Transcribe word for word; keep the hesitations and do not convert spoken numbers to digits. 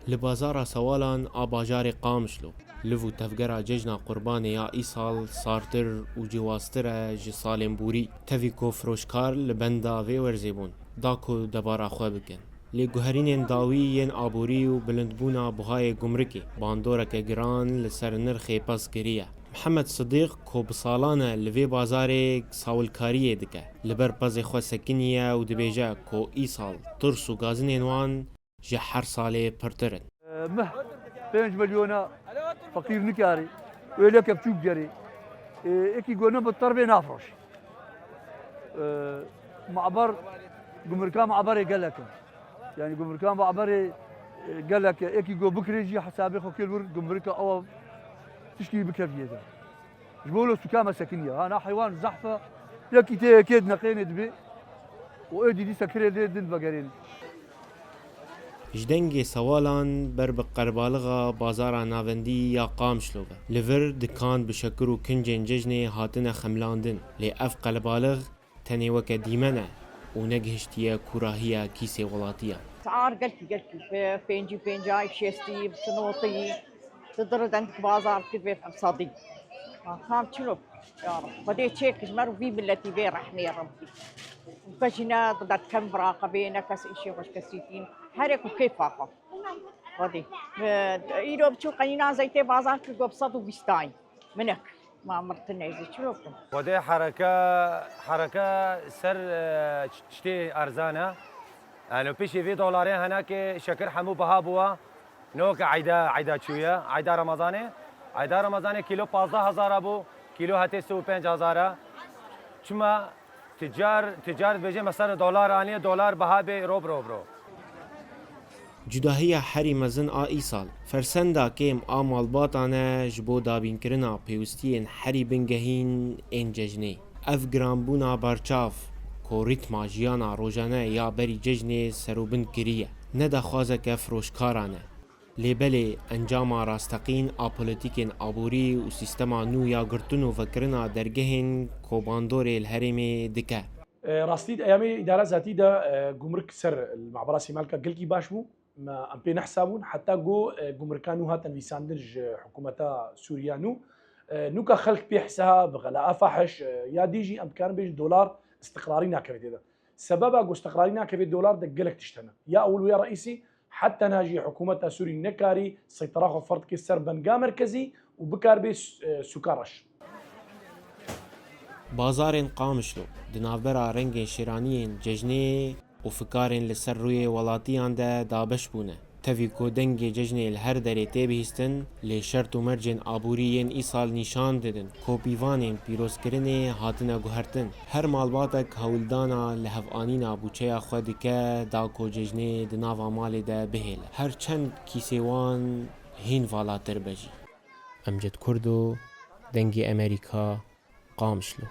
Li bazara Sewalan a bajarê Qamişlo, liv û tevgera cejna Qurbanê ya îsal sartir û cihwaztir e ji salên borî. Tevî ku firoşkar li benda vê werzê bûn, da ku debara xwe bikin. Lê guherînên dawî yên aborî û bilindbûna buhayê gumrikê bandoreke giran li ser nirxê pez kiriye. Mihemed Sidîq ku bi salan e li vê bazarê sawilkariyê dike, li ber pezê xwe sekiniye û dibêje ku îsal tirs û gazinên wan ji her salê pirtir in. Meh pênc milyona feqîr nikarî, wê leke biçûk gerî. Ê, êkî gone bi terbê nafroşî. Ê, maber, gumrika maberê gelek e. Yani gumrika maberê, e, gelek e. Êkî go bikirê jî hesabê xwe kir wir gumrika ew tişkî bikeviyê de. Ji bo lo sûka me sekiniye. Ha, na heywan zehf e. Yekî tê yekê dineqênê dibê. Û ê dî dîsa kirê lê din vegerên. Ji dengê Sewalan ber bi qerbalixa bazara navendî ya Qamişlo ve. Li vir dikan bi şekir û kincên cejnê hatine xemlandin. Lê ev qelbalix tenê weke dîmen e û negihiştiye kûrahiya kîsê welatiyan. Siar gelkî, gelkî, bi pêncî pêncayî, şêstî, bi sinotî, di dir dendik bazar kir vê sedî. Ma tam çilo, ya Rab, Xwedê çêk ji me û vî miletî vê rehmê Rebbî. Ke jî ne derdkem viraqa bê, ne kes îşê xwe ji kesî tîn. Herê ku kêfa xwe. Xwedê. Îro biçû qenîna zeytê bazar kir go bi sed û bîstayî. Minek. Ma mirtin neyzî çilo bikim. Xwedê hereke, hereke ser, e, ç-, çitê erzan e. Yani pişî vî dolarê henekê şekir hemû biha bûwa. No ke eyda, eyda çûye, eyda Remezanê. Eyda Remezanê kîlo pazdeh hezara bû, kîlo hetê sê û pênc hezara. Çima ticar, ticar dibêje mesela dolar aniye, dolar biha bê ro bi ro bi ro. Cudahiya herî mezin a îsal, fersenda kêm a malbatan e ji bo dabînkirina pêwistiyên herî bingehîn ên cejnê. Ev giranbûna berçav, ku rîtma jiyana rojane ya berî cejnê serûbin kiriye, ne daxwazeke firoşkaran e. Lê belê encama rasteqîn a polîtîkên aborî û sîstema nû ya girtin û vekirina dergehên ku bandorê li herêmê dike. E, rastî di eyamê îdara zatî de, e, gumrik ser li mabera Sêmalka gelkî baş bû. Me, em pê nehsabûn, heta ku, e, gumrika nû hatin nivîsandin ji hikûmeta Sûriya nû. E, nûka xelk pê hisa bi xelaa fahiş, e, ya dî jî em dikarin bêjin dolar istiqrarî nakeve tê de. Sebeba ku istiqrarî nakeve dolar de gelek tişt hene. Ya ewil û ya reîsî, heta niha jî hikûmeta Sûrî nekarî seytera xwe ferz dike ser benga merkezî û bikar bê s-, e, sûka reş. Bazarên Qamişlo di navbera rengên şêraniyên cejnê û fikarên li ser rûyê welatiyan de dabeş bûne. Tevî ku dengê cejnê li her derê tê bihîstin, lê şert û mercên aborî yên îsal nîşan didin ku pîvanên pîrozkirinê hatine guhertin. Her malbatek hewldana lihevanîna bûçeya xwe dike da ku cejnê di nava malê de bihêle. Her çend kîsê wan hîn valatir be jî. Emced Kurdo, Dengê Emerîka, Qamişlo.